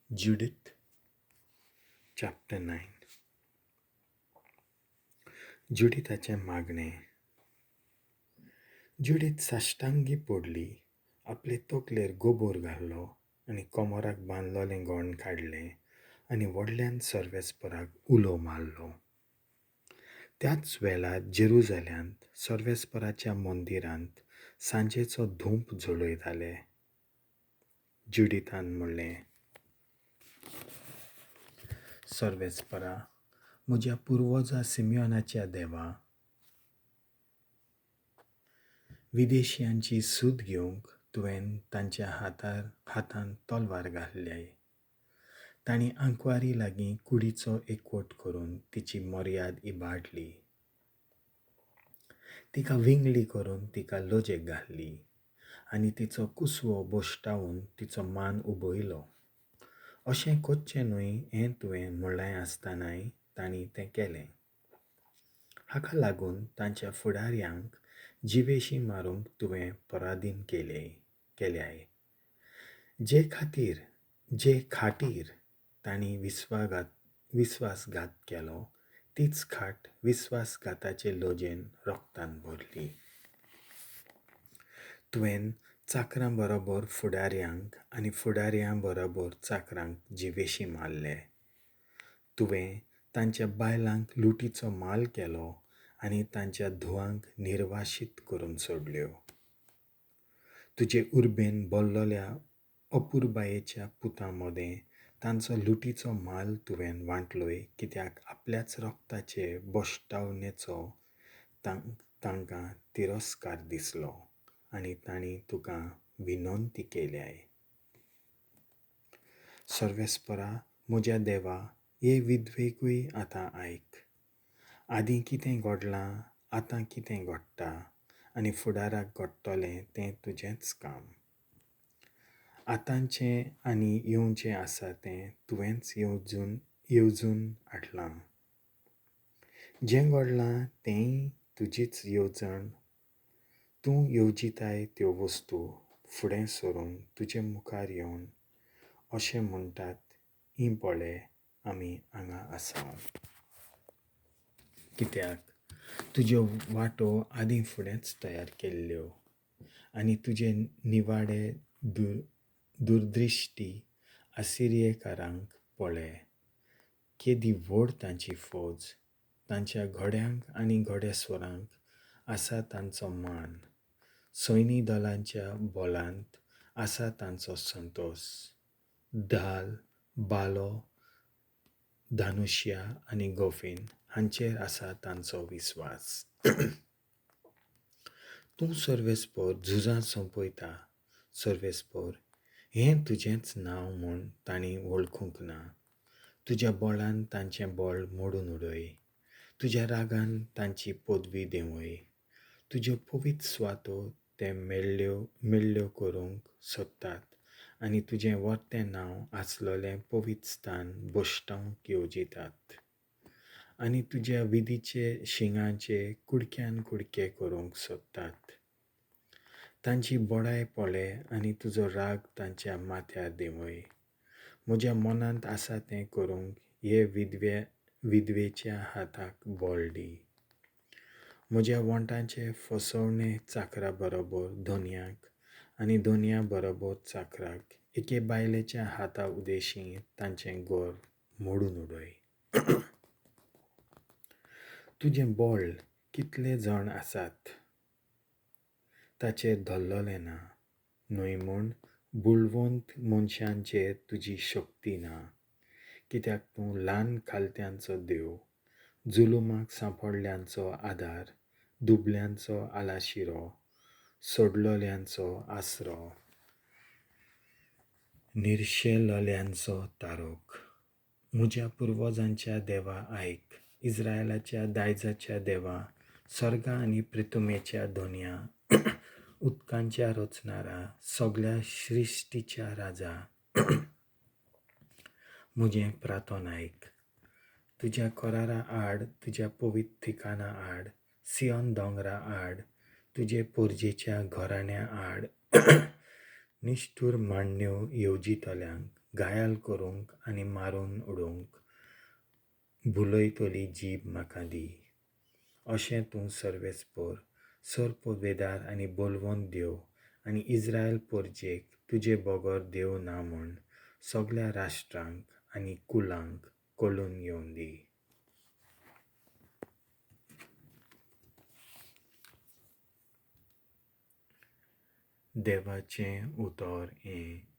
Judith chapter 9. जुडीताचें मागणें. जुडीत साश्टांगी पडली, आपले तकलेर गोबोर घालो आनी कमराक बांदलोलें गोंड काडलें आनी व्हडल्यान सर्वेस्पराक उलो मारलो. त्याच वेळार जेरुजाल्यांत सर्वेस्पराच्या मंदिरांत सांजेचो धूप जळयताले. जुडीतान म्हणलें, सर्वेस्परा, म्हज्या पुर्वजा सिमियोनाच्या देवा, विदेशियांची सूद घेवंक तुवें तांच्या हातांत तलवार घाल्ल्याय. तांणी आंकवारी लागीं कुडीचो एकवट करून तिची मर्याद इबाडली. तिका विंगळी करून तिका लजेक घाल्ली आनी तिचो कुसवो बोश्टावन तिचो मान उबयलो. अशें करचें न्हय हें तुवें म्हणलें आसतनाय तांणी तें केलें. हाका लागून तांच्या फुडाऱ्यांक जिवेशीं मारूंक तुवें पराधीन केल्याय. जे खाटीर तांणी विस्वासघात केलो तीच खाट विस्वासघाताचे लजेन रक्तान भरली. तुवें चाकरां बरोबर फुडाऱ्यांक आनी फुडाऱ्यां बरोबर चाकरांक जिवेशीं मारले. तुवें तांच्या बायलांक लुटीचो माल केलो आनी तांच्या धुवांक निर्वाशीत करून सोडल्यो. तुजे उर्बेन बोल्लोल्या अपुरबायेच्या पुतां मदें तांचो लुटीचो माल तुवें वांटलोय, कित्याक आपल्याच रक्ताचे बोश्टावणेचो तांकां तिरस्कार दिसलो आनी तांणी तुका विनंती केल्याय. सर्वेस्परा, म्हज्या देवा, हे विधवेकूय आतां आयक. आदीं कितें घडलां, आतां कितें घडटा आनी फुडाराक घडटलें तें तुजेंच काम. आतांचें आनी येवचें आसा तें तुवेंच येवजून हाडलां. जें घडलां तेंय तुजीच येवजण. तूं येवजिताय त्यो वस्तू फुडें सरून तुजे मुखार येवन अशें म्हणटात, हीं पळय आमी हांगा आसा. कित्याक तुज्यो वाटो आदीं फुडेंच तयार केल्ल्यो आनी तुजे निवाडे दुरदृश्टी आसिरियेकारांक पळय, केदी व्हड तांची फौज, तांच्या घोड्यांक आनी घोडेस्वरांक आसा तांचो मान, सैनी दलांच्या बोलांत आसा तांचो संतोस. धाल, बालो, धानुश्या आनी गोफीन हांचेर आसा तांचो विस्वास. तूं सर्वेस्पर झुजां सोंपयता. सर्वेस्पर हें तुजेंच नांव म्हूण तांणी वळखूंक ना. तुज्या बळान तांचें बळ मोडून उडय, तुज्या रागान तांची पदवी देंवय. तुज्यो पवित्र सुवातो ते मेल्ल्यो करूंक सोदतात आनी तुजें वर्तें नांव आसलोलें पवित्र स्थान बोश्टावंक येवजितात आनी तुज्या विधीचे शिंगांचे कुडक्यान कुडके करूंक सोदतात. तांची बडाय पळय आनी तुजो राग तांच्या माथ्यार देंवय. म्हज्या मनांत आसा तें करूंक हे विधवेच्या हाताक बळ दी. म्हज्या वोंटांचे फसवणे चाकरा बरोबर धनयाक आनी धनया बरोबर चाकराक एके बायलेच्या हाता उदेशीं तांचें गोर मोडून उडय. तुजें बळ कितले जाण आसात ताचेर धरलेलें ना, न्हय म्हूण बुळवंत मनशांचेर तुजी शक्ती ना. कित्याक तूं ल्हान खालत्यांचो देव, जुलुमाक सांपडल्यांचो आदार, दुबल्यांचो आलाशिरो, सोडलोल्यांचो आसरो, निर्शेलोल्यांचो तारोक. म्हज्या पुर्वजांच्या देवा आयक, इस्रायलाच्या दायजाच्या देवा, सर्गा आनी प्रितुमेच्या धनया, उदकांच्या रचणारा, सगळ्या सृश्टीच्या राजा, म्हजें प्रार्थन आयक. तुज्या करारा आड, तुज्या पवित्र ठिकाणा आड, सियोन दोंगरा आड, तुजे पोरजेच्या घराण्या आड निश्ठूर मांडण्यो येवजितल्यांक घायाल करूंक आनी मारून उडोवंक भुलयतली जीब म्हाका दी. अशें तूं सर्वेस्पोर, सर्वपोदेदार आनी बलवंत देव आनी इज्रायल परजेक तुजे बगर देव ना म्हूण सगळ्या राष्ट्रांक आनी कुलांक कळून येवंदी. देवाचें उतर हें